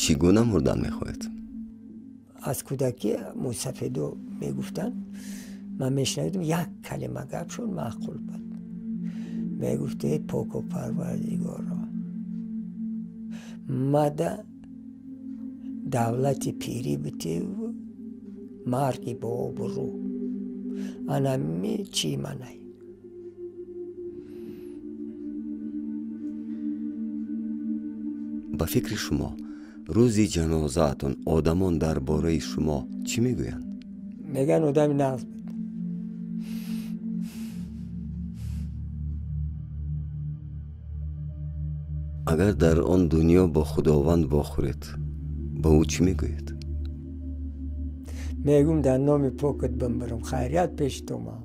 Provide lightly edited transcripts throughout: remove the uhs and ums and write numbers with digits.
Чӣ гуна мурдан мехоҳед? Аз кӯдакӣ мусафедо мегуфтанд, ман мешунавидам, як калима гапшон маъқул буд. Мегуфт: эй поку парвардигоро, мада давлати пирӣ битеву марги бо обрӯ. Анами чӣ манай? Ба фикри шумо, рӯзи ҷанозаатон одамон дар бораи шумо чӣ мегӯянд? Мегӯянд, одами нағз буд. Агар дар он дунё бо Худованд вохӯред, ба ӯ чӣ мегӯед? Мегӯм, дар номи покат бимбирам, хайрият пеши ту ман.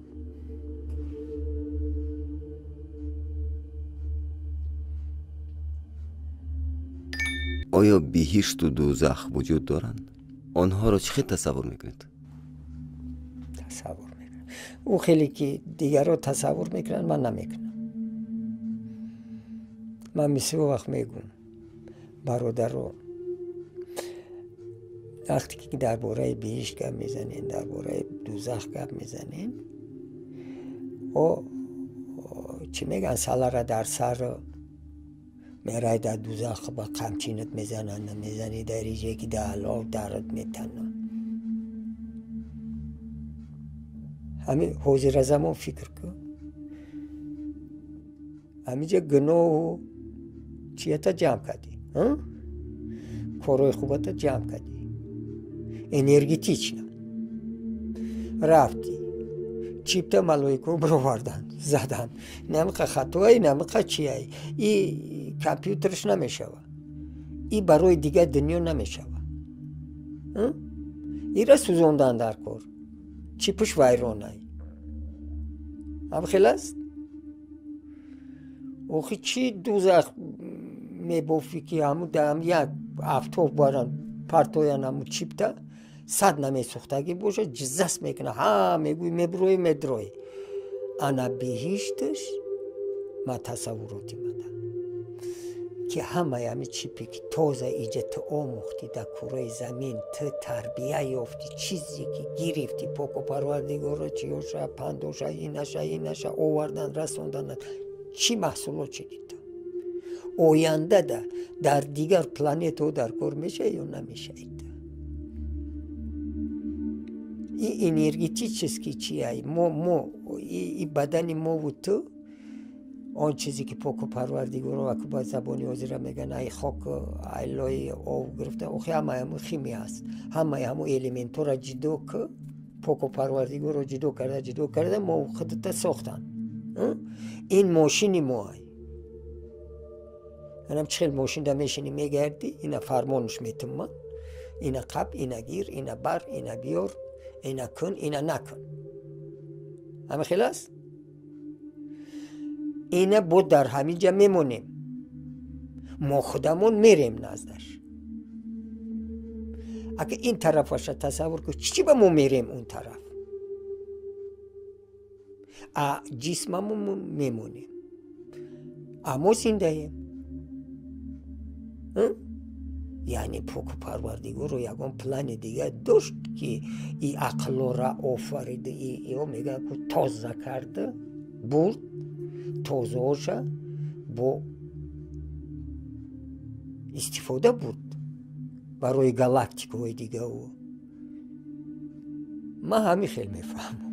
Оё биҳишту дӯзах вуҷуд доранд? Онҳоро чӣ хел тасаввур мекунед? Тасаввур мекунам, ӯ хеле ки дигарро тасаввур мекунанд, ман намекунам. Ман бисёр вақт мегӯм, бародаро, вақте ки дар бораи биҳишт гап мезанем, дар бораи дӯзах гап мезанем, о чӣ мегӯянд, салара дар сар мерай, дар дӯзах ба қамчинат мезананд, мезанӣ дар иҷе ки дар алов дарат метананд. Ҳамин ҳозира замон фикр кун, ҳаминҷа гуноҳу чията ҷамъ кардӣ, корҳои хубата ҷамъ кардӣ, энергетично рафтӣ, чипта малоико бироварданд, заданд, намиқа хатоай, намиқа чиай, и компютерш намешава, и барои дигар дунё намешава, ира сӯзондан дар кор, чипш вайронай. Ҳам хел аст. Охи, чӣ дӯзах мебофӣ, ки ҳаму даам як афтоб баранд, партоян, ҳаму чипта сад намесӯхтагӣ бошад, ҷиззас мекуна, ҳа мегӯй, мебурои, медрои. Ана биҳишташ, ма тасаввуроти мада, ки ҳамаи ҳами чипе ки тоза иҷа ту омӯхтӣ, дар кураи замин ту тарбия ёфтӣ, чизе ки гирифтӣ, поку парвардигоро чиёша, пандоша, инаша, инаша овардан, расондан, чӣ маҳсулот шидӣ ту, ояндада дар дигар планетаҳо дар кор мешавӣ ё намешавӣ? И энергетически чиай, мо и бадани мову ту, он чизе ки поку парвардигоро, аку ба забони ҳозира мегӯянд, ай хок, ай лои об гирифта, охи ҳамаи ҳамун химия аст, ҳамаи ҳамун элементҳоро ҷудо ки поку парвардигоро ҷудо карда, ҷудо карда, мо худата сохтанд. Ин мошини моай. Анам чӣ хел мошинда мешинӣ, мегардӣ, ина фармонаш метум ман, ина қаб, ина гир, ина бар, ина биёр, ина кун, ина накун. Ҳама хел аст. Ина бо дар ҳамин ҷа мемонем, мо худамон мерем наздаш. Агар ин тарафаша тасаввур кун, чӣ ба мо мерем он тараф, а ҷисмамо мемонем, а мо зиндаем. Яъне поку парвардигоро ягон плани дигар дошт, ки и ақлора офарида, ё мегӯянд, ку тоза карда бурд, тозаоша бо истифода бурд барои галактикаҳои дигаву. Ман ҳамин хел мефаҳмам.